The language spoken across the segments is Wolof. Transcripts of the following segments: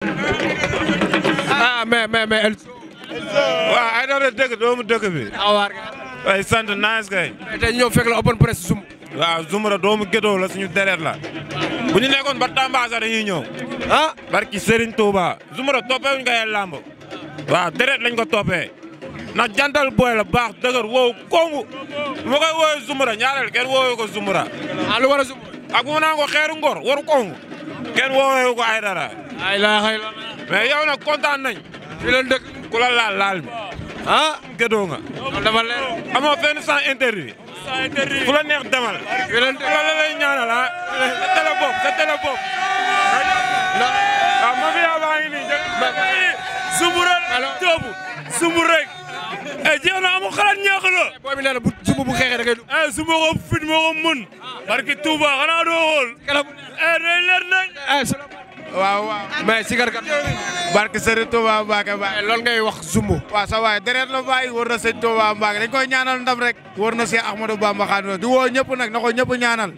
ah mais. waaw ay doon dëkk doomu dëkk bi. awaar ay sant nice kay. mais tey ñëw fekk la open press Zoum. waaw Zoumra doomu gédoo la suñu deret la. bu ñu nekkoon ba Tamba sax dañuy ñëw. ah barki Serigne Touba Zoumra toppee wuñ ko ay lamb. waaw deret lañ ko toppee. ndax jantal booy la baax dëgër wow kongu. bu ma koy woowee Zoumra ñaareel kenn woowee ko Zoumra. lu war a Zoum. ak bu ma naan ko xeeru ngor waru kongu. kenn woowee ko ay dara. mais yow nag kontaan nañ. fi leen dëkk. ku la laal bi. gédoo nga. dafa leer. amoo fenn sans interdit. fu la neex demal. fi leen dëkk la lay ñaanal sa télé bopp sa télé bopp. waaw mafia baa ngi nii. Zoumra toobu sumbu rek. jeex na amul xalaat ñaax la. booy bi nee na bu Zoum bu xeexee da ngay dugg. Zoumra ko fit moo ko mën. barki Touba xanaa doo xool. day leer nañ. waaw. mais Sigar kat. barki Serigne Touba Mbacke Baye. loolu ngay wax Zoum. waaw sa waay deret la bàyyi wër na Serigne Touba Mbacke dañ koy ñaanal ndam rek. wër na Cheikh Ahmadou Bamba Khadimou di woo ñëpp nag na ko ñëpp ñaanal.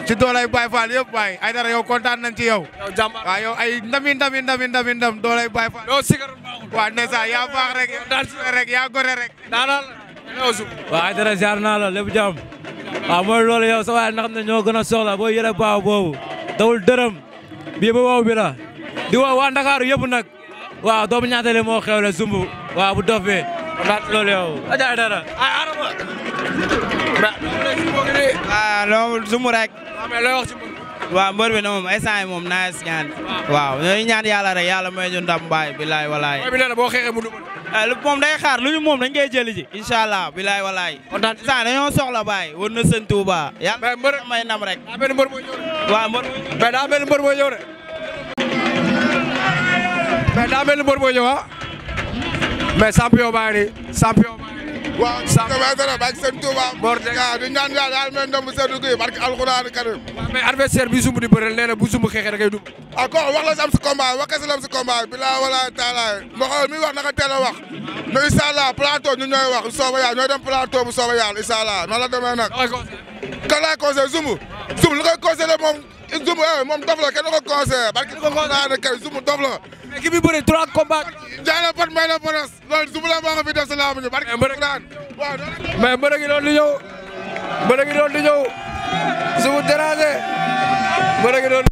ci doolay Baye Fall yëpp Baye ay dara yow kontaan nañ ci yow. yow jàmbaar waaw yow ay ndam doolay Baye Fall. yow Sigar. waaw ndeysaan yaa baax rek yaa gore rek. daanaka yow Zoum. waaw ay dara jaar naa la lépp jàmm. waaw mooy loolu yow sa waay na xam ne ñoo gën a soxla boo yëre baaw boobu dawul dërëm bii ba wow bi la di woo waa Ndakaaru yëpp nag waaw doomu ñaatale moo xewle Zoum waaw bu dof bi loolu yow aja dara non Zoum rek mais looy wax ci waaw mbër bi ne moom instant yi moom naa si ñaan waaw ñooy ñaan yàlla rek yàlla may ñu ndam baay bilaay walaay booy bi nee na boo xeexee mu duma. moom day xaar lu ñu moom dañ koy jëli ji incha allah bilaay walaay instant dañoo soxla baay war na sëñ Touba yàlla may ndam rek daa benn mbër mooy ñëw de. waaw mbër mais daa benn mbër mooy ñëw de. mais daa benn mbër mooy ñëw ah. mais champion baa ngi nii champion baa ngi nii. waaw damay dara ba ak sëñ Touba. Mor de waaw di ñaan yàlla yàlla may ndam bu seddu gi barke alxuraan karim. mais adversaire bi Zoum di bëreel nee na bu Zoum xeexee da ngay dum. ko wax la si am si combat wax kese la am si combat bilaa wala taala mboqol mi wax naka teel a wax no incha allah plateau ñu ñooy wax sooba yàlla ñooy dem plateau bu sooba yàlla incha allah noonu la demee nag. kan laay conseillé Zoum li koy conseillé moom moom dof la kenn du ko conseillé barke alxuraan karim Zoum dof la. mais ki bi bëri 3 combats. jaay la pat may la boros loolu Zoum la moo ko fi def si laamu ñu barke alxuraan waaw mais mbër gi doon di ñëw mbër gi doon di ñëw Zoum déranger mbër gi doon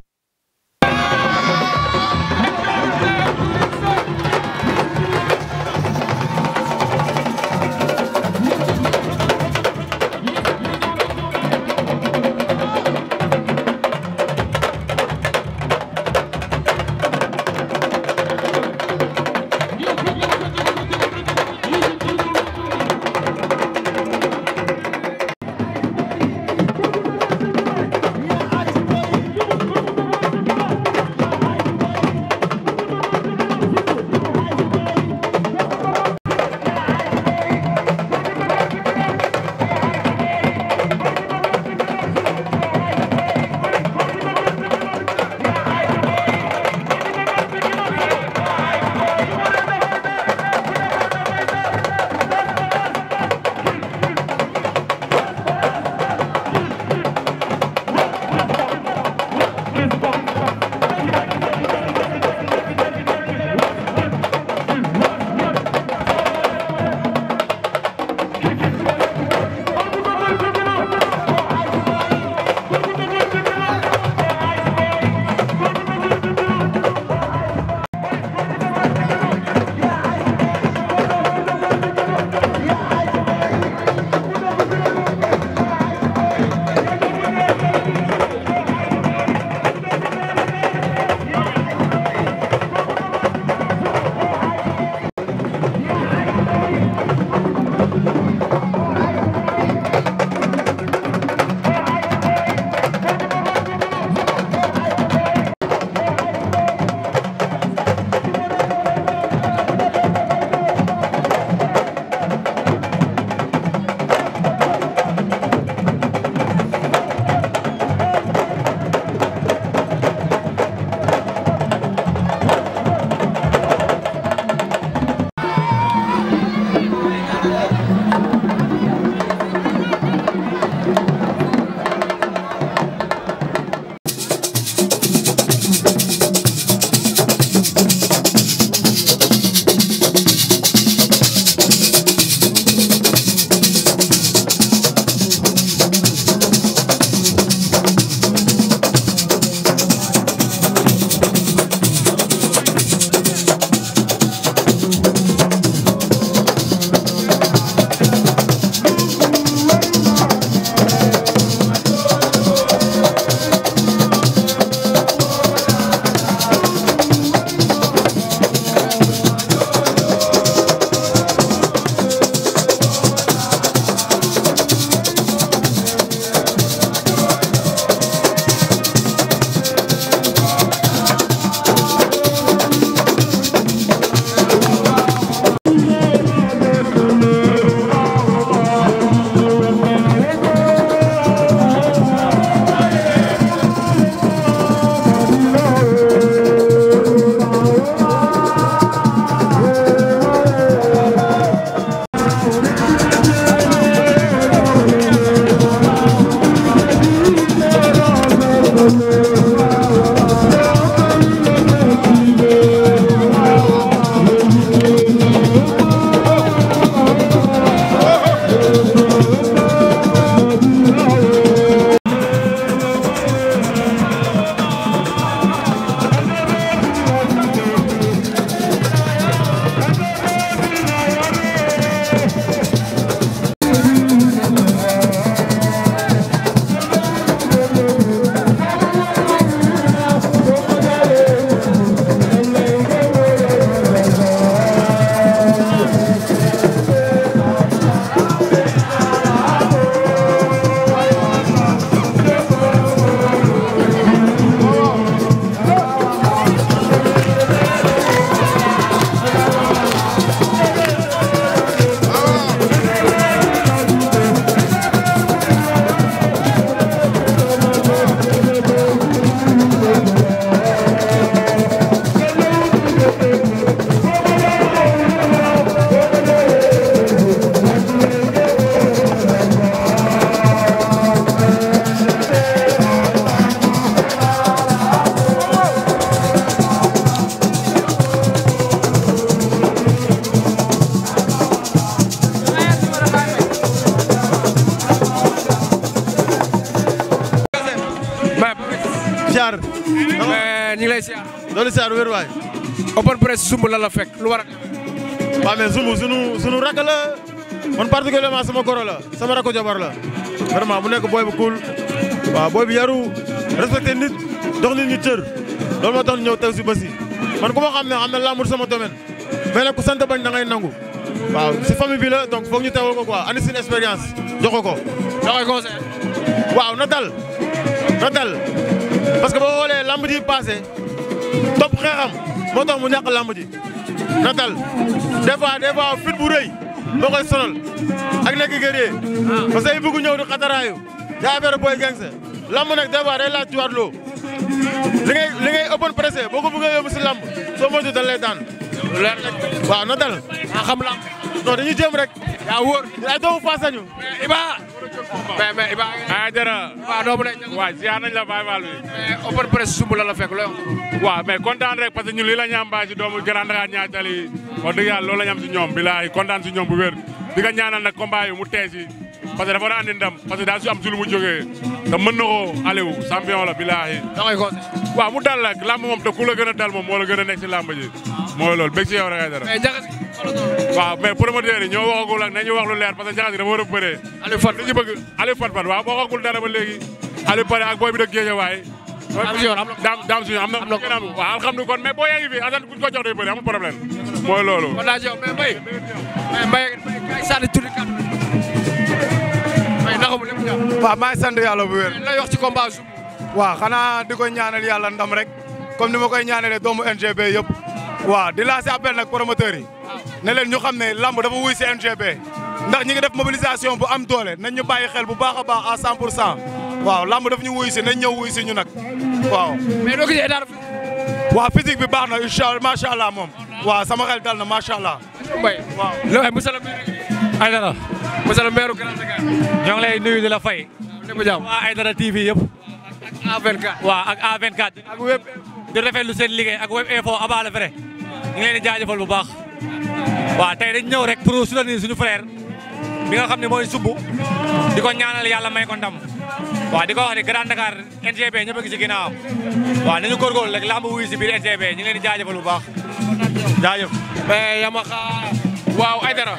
loolu siyaar wér waay. open press Zoumb la fekk lu war a. waaw mais Zoumb sunu rakk la man particulièrement sama goro la sama rakku jabar la vraiment mu nekk booy bu cool waaw booy bi yaru respecté nit dox nit ñi cër loolu moo tax ñu ñëw teew si bés yi man ku ma xam ne lamb sama domaine mais nag ku sant bañ da ngay nangu waaw si famille bi la donc foog ñu teewal ko quoi andi seen expérience jox ko. da koy conseillé. waaw na dal parce que boo xoolee lamb ji passé topp xeexam moo tax mu ñàkk lamb ji na dal des fois fit bu rëy boo koy sonal ak nekk guerrier parce que il bëgg ñëw di xataraayu yaa affaire booy gangse lamb nag des fois day laaj tuwaat loo li ngay open pressé boo ko bëggee yóbbu si lamb soo moytu dañ lay daan leer rek waaw na dal xam lamb non dañuy jéem rek yaa wóor ay doomu Fass lañu Iba mais Iba jara waaw doomu ne waaw ziar nañ la Baye Fall bi mais open press Zoumb la fekk looy wax. waaw mais kontaan rek parce que ñun lii la ñu am baa si doomu Grand Dakar ñaari tali wax dëgg yàlla loolu la ñu am si ñoom bilaay kontaan si ñoom bu wér di nga ñaanal nag combat yi mu tee si parce que dafa andi ndam parce que daa si am si lu mu jógee te mën na ko Aliou champion la bilaay da koy conseillé. waaw mu dal nag lamb moom te ku la gën a dal moom moo la gën a nekk si lamb ji mooy loolu bég si yow rek ay dara mais jaxasi. waaw mais promoteur yi ñoo waxagul ak nañu wax lu leer parce que jaxasi dafa war a bëree Aliou Fat li ñu bëgg Aliou Fat waaw boo waxagul dara ba léegi Aliou pare ak booy bi dëkk Guédiawaye daam suñu am na waaw alhamdulilah kon mais boo yaa ngi fi Assane kuñ ko jox day bëri amul problème mooy loolu kon naa ci yow mais Mbaye kay sànni tuuti kàddu mais naka mu lépp jàmm. waaw maa ngi sant yàlla bu wér. lay wax ci combat Zoumb. waaw xanaa di ko ñaanal yàlla ndam rek comme ni ma koy ñaanalee doomu NGB yëpp. waaw di lancer appel nag promoteurs yi. ne leen ñu xam ne lamb dafa wuy si NGB. ndax ñi ngi def mobilisation bu am doole nañ ñu bàyyi xel bu baax a baax à 100%. waaw lamb daf ñu wuy si nañ ñëw wuy si ñu nag waaw. mais doo gisee état waaw physique bi baax na incha allah macha allah moom. waaw sama xel dal na macha allah. Mbaye waaw loolu monsieur le maire. Aïdara monsieur le maire Grand Dakar. ñoo ngi lay nuyu di la fay. lépp jàmm waa Aïdara TV yëpp. ak A24. waaw ak A24. ak web. di rafetlu seen liggéey ak web info Aba le vrai ñu ngi leen di jaajëfal bu baax. waaw tey dañ ñëw rek pour soutenir suñu frère bi nga xam ne mooy Zoumb di ko ñaanal yàlla may ko ndam. waaw di ko wax ni Grand Dakar NGB ñëpp a ngi ci ginnaawam. waaw nañu góorgóorlu rek lamb wuyu si biir NGB ñu ngi leen di jaajëfal bu baax jaajëf. mais Yamaha. waaw Aïdara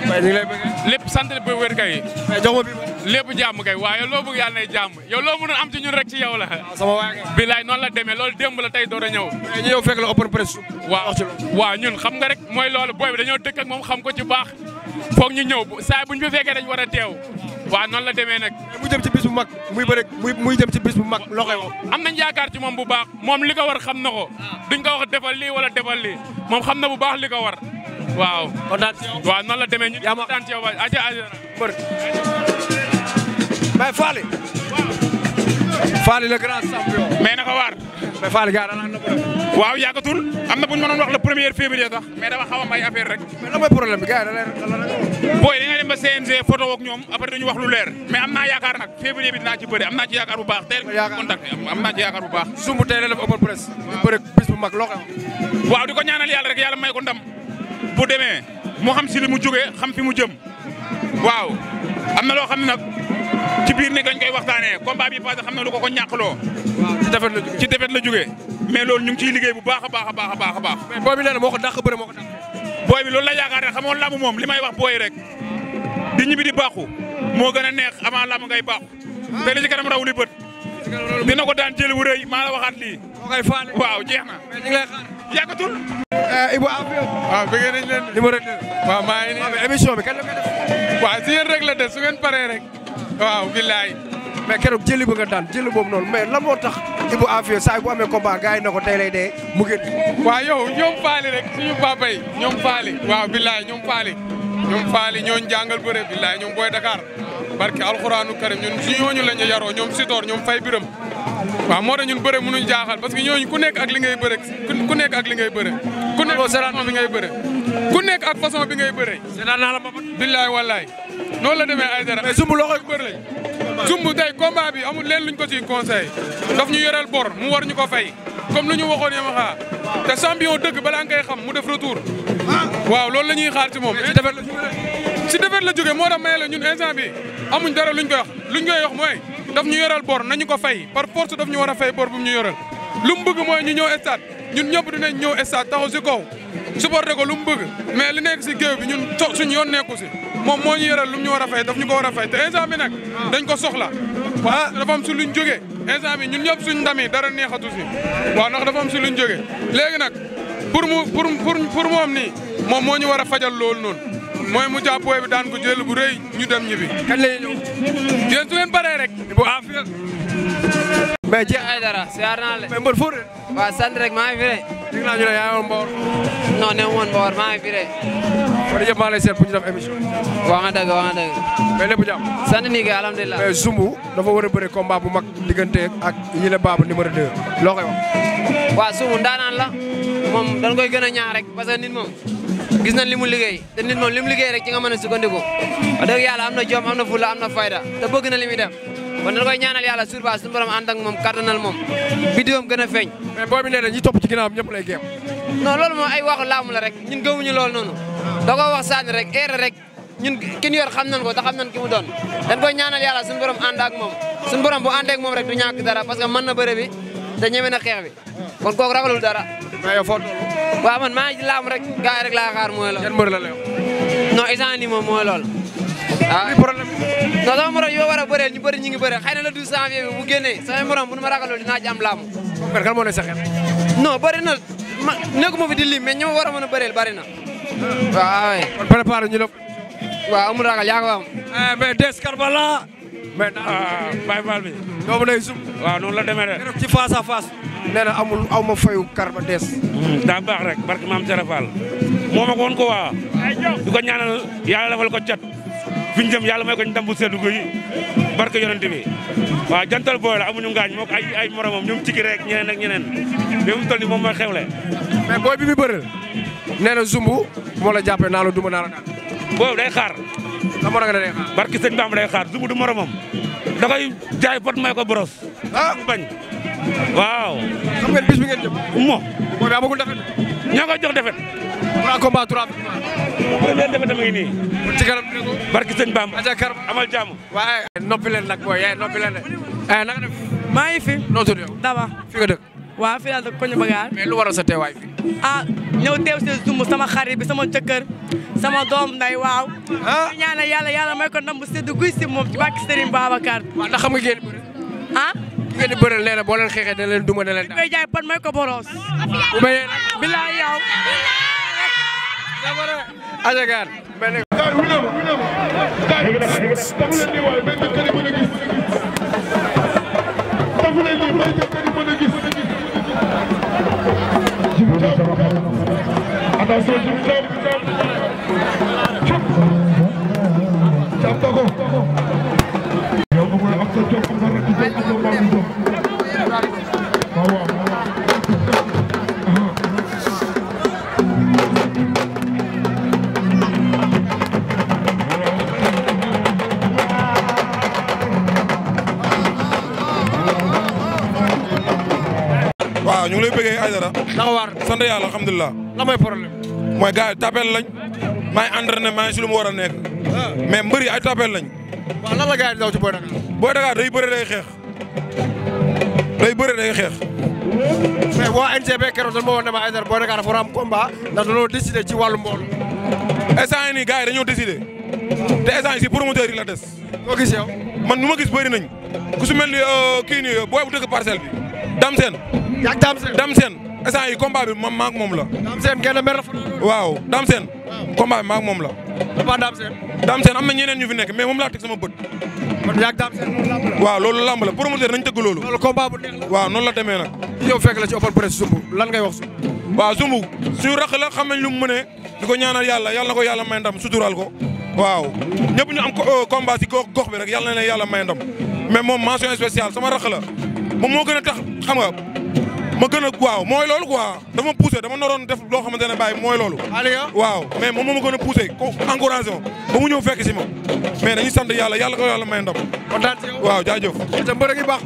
waaye ñu ngi lay bëgg. lépp sant bu wér kay mais jox ma bi. lépp jàmm kay waaye loo bëgg yàlla nay jàmm yow loo mënoon am ci ñun rek ci yow la sama waay nga. bilaay noonu la demee loolu démb la tey door a ñëw mais ñu ñëw fekk la open press. waaw ñun xam nga rek mooy loolu booy bi dañoo dëkk ak moom xam ko ci baax foog ñu ñëw saa buñ fi fekkee dañ war a teew waaw noonu la demee nag mu jëm ci bis bu mag muy bëre muy jëm ci bis bu mag loo koy wax. am nañ yaakaar ci moom bu baax moom li ko war xam na ko duñ ko wax defal lii wala defal lii moom xam na bu baax li ko war waaw waaw noonu la demee ñu kontaan ci yow ba aja mbër mais Faly Faly le grand champion mais naka waar mais Faly gars daan na waaw yàggatul am na bu ñu mënoon wax le 1er février sax mais dafa xaw a may affaire rek mais lan mooy problème bi gars yi da booy dañoo dem ba CNG photo ak ñoom après dañu wax lu leer mais am naa yaakaar nag février bi dinaa ci bëri am naa ci yaakaar bu baax teel contact am naa ci yaakaar bu baax Zoumb tey la def open press di bëre bis bu mag loo koy wax. waaw di ko ñaanal yàlla rek yàlla may ko ndam bu demee moo xam si li mu jógee xam fi mu jëm waaw am na loo xam ne nag ci biir nekk lañ koy waxtaanee combat bi passé xam na lu ko ñàkkloo waaw ci defet la jógee mais loolu ñu ngi ciy liggéey bu baax a baax a baax a baax a baax mais booy bi nee na moo ko dàq bëre moo ko dàq. booy bi loolu la yaakaar ne xamoon lamb moom li may wax booy rek di ñibbi di baaxu moo gën a neex avant lamb ngay baaxu te li ci kanam raw li bët dina ko daan jël wu rëy maa la waxaat lii moo koy faale. waaw jeex na mais ñu ngi lay xaar. yàggatul Ibou Afia. waaw bëgg nañ leen numéro 2. waaw maa ngi nii émission bi kañ la koy def. waaw si yéen rek la des su ngeen paree rek waaw billaay mais keroog jëli ba nga daan jëli boobu noonu mais lan moo tax Ibou Afia saa bu amee combat gars yi na ko tey lay dee mu gën. waaw yow ñoom faali rek suñu papa yi ñoom faali waaw billaay ñoom faali ñooñu jàngal bëre billaay ñoom booy Dakar barke alxuraanu karim ñun si ñooñu la ñu yaroo ñoom Sitor ñoom Fay Biram waaw moo tax ñun bëre mënuñ jaaxal parce que ñooñu ku nekk ak li ngay bëre ku nekk ak li ngay bëre ku nekk façon bi ngay bëre ku nekk ak façon bi ngay bëre seetaan naa la ma billaay wallaay noonu la demee ay dara mais Zoumb loo koy bëre lañ Zoumb tey combat bi amul leen luñ ko ci conseil daf ñu yoreel bor mu war ñu ko fay comme lu ñu waxoon Yamaha te champion dëgg balaa ngay xam mu def retour waaw loolu la ñuy xaar ci moom si defet la jógee moo tax may la ñun instant bi amuñ dara luñ koy wax mooy daf ñu yoreel bor nañu ko fay par force daf ñu war a fay bor bu ñu yoreel lu mu bëgg mooy ñu ñëw stade ñun ñëpp dinañ ñëw stade taxaw si kaw supporté ko lu mu bëgg mais li nekk si géew bi ñun suñu yoon nekku si moom moo ñu yëral lu mu ñu war a fay daf ñu ko war a fay te instant bi nag dañ ko soxla waaw dafa am si luñ jógee instant bi ñun ñëpp suñ ndam yi dara neexatu si waaw ndax dafa am si luñ jógee léegi nag pour moom nii moom moo ñu war a fajal loolu noonu mooy mu jàpp booy bi daan ko jël bu rëy ñu dem ñibbi. kañ la ñuy ñëw. yéen su ngeen paree rek. bu affaire. mais jeex ay dara siyaar naa le. mais mbër fóor de. waaw sant rek maa ngi fi de. dégg naa ñu ne yaa ngi woon Mbawar. non ne woon Mbawar maa ngi fi de. kon yëpp maa lay seet pour ñu def émission. wax nga dëgg wax nga dëgg. mais lépp jàmm. sant nii kay alhamdulilah. mais Zumbu dafa war a bëre combat bu mag diggante ak Yile Baba numéro 2 loo koy wax. waaw Zumbu ndaanaan la moom dañ koy gën a ñaax rek parce que nit moom gis nañ li mu liggéey te nit moom li mu liggéey rek ci nga mën a sukkandiku wax dëgg yàlla am na jom am na fulla am na fayda te bëgg na li muy def kon dañ koy ñaanal yàlla sur base suñu borom ànd ak moom kattanal moom biddiwam gën a feeñ. mais booy bi nee na ñi topp ci ginnaawam ñëpp lay géem. non loolu moom ay waxu laamu la rek ñun gëmuñu loolu noonu da ko wax sànni rek eere rek ñun ki ñu yor xam nañ ko te xam nañ ki mu doon dañ koy ñaanal yàlla suñu borom ànd ak moom suñu borom bu àndee ak moom rek du ñàkk dara parce que mën na bëre bi te ñeme na xeex bi kon kooku ragalul dara. mais yow foo waaw man maa ngi laam rek gars yi rek laa xaar mooy lool. yan mbër la lay wax. non instant nii moom mooy lool. ah problème non sama morom yoo war a bëreel ñu bëri ñu ngi bëre xëy na le 12 janvier bi bu génnee sama morom bu nu ma ragaloo dinaa ci am laamu. kon kan moo ne sa xel. non bëri na ma nekkuma fi di lim mais ñi ma war a mën a bëreel bëri na. waaw kon préparé ñu la. waaw amul ragal yaa ko am. mais Des Karbala. mais Baye Fall bi. doomu day sum. waaw noonu la demee de. ci face à face. nee na amul aw ma fayu Karba Des. daa baax rek barke maam Sera Fall moo ma ko woon ko waa di ko ñaanal yàlla defal ko cat fi ñu jëm yàlla may ko ndam bu seddu guy barke yonent bi waaw jantal booy la amuñu ngaañ moo ko ay moromam ñoom ciki rek ñeneen ak ñeneen mais mu toll nii moom mooy xewle. mais booy bi mu bëri nee na Zumbu moo la jàppee naa la duma naa la daan. boobu day xaar. la moo day xaar. barke sëñ Bamba day xaar Zumbu du moromam da koy jaay pot may ko boros. bañ. waaw. xam ngeen bis bi ngeen jëm. mo booy bi amagul defet. ñoo koy jox defet. 3 combats 3 premier defet am ngi nii. ci kanam dina ko. barke sëñ Bamba. aja Karba amal jàmm. waaye noppi leen nag booy noppi leen de. na nga def. maa ngi fi. noo tudd yow. Daba. fi nga dëkk. waaw fi laa dëkk Koñu Bagaar. mais lu waral sa teewaay fi. ñëw teew si Zumbu sama xarit bi sama jëkkër sama doom nday waaw. di ñaanal yàlla may ko ndam bu sedd guy si moom ci bàkki Serigne Babacar. waaw ndax xam nga ngeen bëri. ki ngeen di bëreel nee na boo leen xeexee dana leen duma ne leen. koy jaay pan may ko boros. bu mayee nag. bilaay yow. aja gaan. waaw ñu ngi lay bëggee Aïdara. naka waar. sant yàlla alhamdulilah. lan mooy problème. mooy gars yi tapel lañ. maa ngi entraîné maa ngi si lu mu war a nekk. mais mbër yi ay tapel lañ. waaw lan la gars yi di daw ci Boy Dakar. Boy Dakar day bëre day xeex. day bëre day xeex. mais waa NGB keroog dañu ma woon ne ma Aïdara Boy Dakar dafa war a am combat ndax dañoo décidé ci wàllu mbooloo. instant yii nii gars yi dañoo décidé. te instant yii si promoteur yi la des. koo gis yow. man nu ma gis bëri nañ. ku su mel ni kii nii booy bu dëkk parcelle bi. Dame Sène. yaa ngi Dame Sène. Dame Sène instant yii combat bi maa ak moom la. Dame Sène kenn mer waaw Dame Sène. combat bi maa ak moom la. dafa Dame Sène. Dame Sène am na ñeneen ñu fi nekk mais moom laa teg sama bët. kon yaa ngi Dame Sène. waaw loolu lamb la promoteur nañ tëgg loolu. loolu combat bu neex la. waaw noonu la demee nag. yow fekk la ci open press Zumbu lan ngay wax. waaw Zumbu suñu rax la xam nañ lu mu mënee di ko ñaanal yàlla na ko yàlla may ndam sutural ko. waaw ñëpp ñu am combat si gox bi rek yàlla na yàlla may ndam mais moom mention spéciale sama rax la moom moo gën a tax xam nga ma gën a waaw mooy loolu quoi dama poussé dama naroon def loo xamante ne bàyyi mooy loolu. waaw mais moom moo ma gën a poussé ko encouragé ma ba mu ñëw fekk si ma mais dañuy sant yàlla ko yàlla may ndam. kontaan si yow waaw jaajëf. te mbër gi baax.